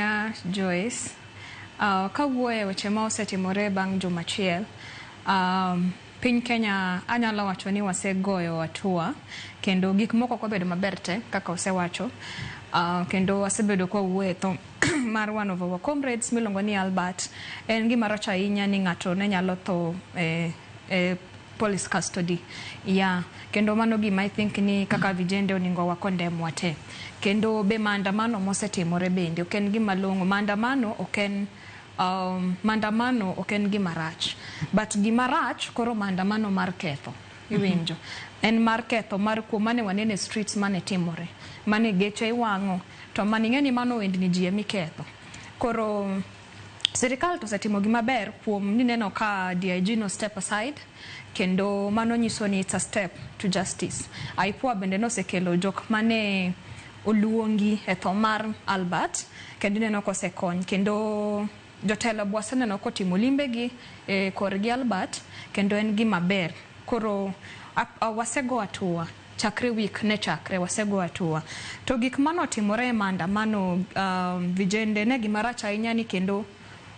ahinya, Joyce. Kawuoyo e weche ma osetimore bang' juma achiel, piny Kenya anyalo wacho ni wasegoyo hatua kendo gik moko ok obedo maber te kaka osewacho. Kendo wasebedo kwa wuoyo e tho mar one of our comrades miluongo ni Albert. En gima rach ahinya ni ng'ato ne nyalo tho e police custody. Yeah. Kendo mano gima I think ni kaka vijende oningo wa condemn wate. Kendo be maandamano mosetimore bende ok en gima long'o. Maandamano ok en gima rach. But gima rach koro maandamano mar ketho. Iwinjo. En mar ketho mar kuo mane wanene e streets mane timore. Mane geche iwang'o. To mane ing'e ni mano wendni ji emiketho. Koro sirikal to osetimo gima ber kuom ni neno ka DIG no step aside kendo mano nyiso ni it's a step to justice. IPOA bende nosekelo jok mane oluongi e tho mar Albert kendo ineno kosekony kendo jotelo be waseneno kotimo limbegi e korgi Albert kendo en gima ber. Koro wasego hatua chakre week ne chakre wasego hatua. To gik manotimore e maandamano, vijende ne gima rach ahinya ni kendo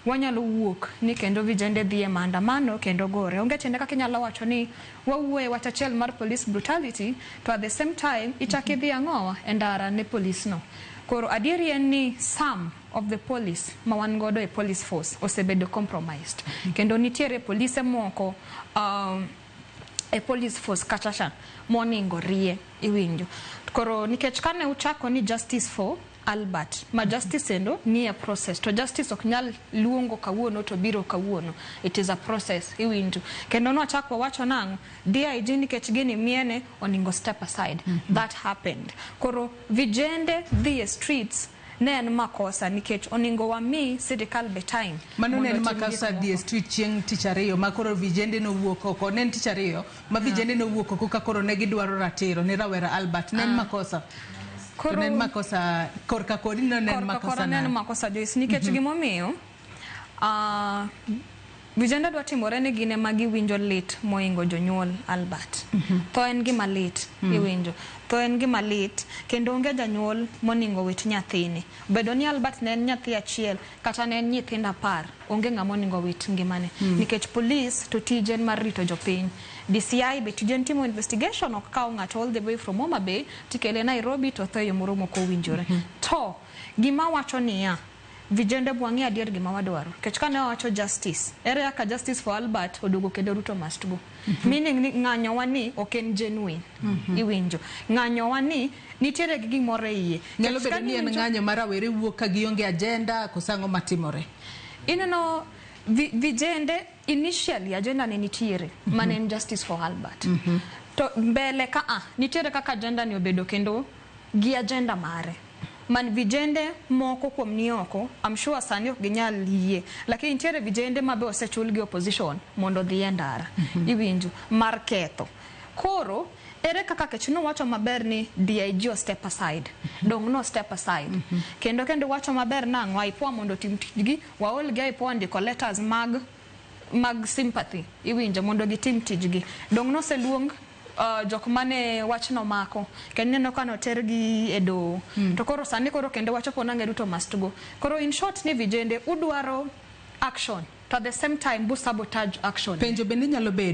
wanyalo wuok ni kendo vijende dhi e maandamano kendo gore. Onge tiende kaka inyalo wacho ni wawuoyo e wach achiel mar police brutality to at the same time ichak idhi ang'owa e ndara ne police no. Koro adieri en ni some of the police ma wan godo e police force osebedo compromised. Kendo nitiere polise moko e police force kacha cha moningo rie, iwinjo. Koro nikech kane uchako ni justice for Albert, ma justice endo nie process to justice ok nyal luongo kawuono to biro kawuono. It is a process, iwinjo. Kendo nwachako wawacho nang'o? DIG nikech gini miene oningo step aside. That happened. Koro vijende dhi e streets ne en makosa nikech oningo wami sirikal be time Mano ne mondo en otim gik makosa dhi e moko. street chieng' tich ariyo ma koro vijende nowuok oko. Ne en tich ariyo ma vijende nowuok oko ka koro ne gidwaro ratiro ne rawera Albert. Ne en makosa. To ne en makosa korka kodi no ne en Korka makosa kora ne en nade? makosa, Joyce, nikech gimomiyo vijende dwa timore ni gin ema giwinjo lit moingo jonyuol Albert. Tho en gima lit, iwinjo. Tho en gima lit kendo onge janyuol moningo wit nyathine. Bedo ni Albert ne en nyathi achiel kata ne en nyithindo 10, onge ng'ama oningo wit ngimane. Nikech police to tije en mar rito jopiny. DCI be tije en timo investigation, ok kaw ng'ato all the way from Homa Bay tikele Nairobi to tho e yo moro mok owinjore. To gima wacho niya, vijende bwang'e adier gima wadwaro. Nikech kane wawacho justice, ere kaka justice for Albert oduogo kendo Ruto must go? Meaning ni ng'anyowa ni ok en genuine. Iwinjo. Ng'anyowa ni nitiere gi gimoro e iye. Nyalo Nikech bedo ni en ng'anyo ma rawere wuok ka gionge agenda koso ang'o matimore? Ineno vijende initially agenda ne nitiere mane en justice for Albert. To mbele ka a nitiere kaka agenda ni obedo kendo gi agenda mare. Man vijende moko kuom ni oko, I'm sure sani ok ginyal yie. Lakini nitiere vijende ma be osechul gi opposition mondo odhi e ndara. Iwinjo mar ketho. Koro ere kaka kech nowacho maber ni DIG o step aside. Dong no step aside. Kendo wacho maber nang'o IPOA mondo otim tijgi, waol gi IPOA ndiko letters mag sympathy, iwinjo, mondo gitim tijgi. Dong noseluong jok mane wachno mako kendo ineno ka notergi e doho. To koro sani koro kendo wachopo nang'e Ruto must go. Koro in short ni vijende udwaro action to at the same time bu sabotage action. Penjo bende nyalo bedo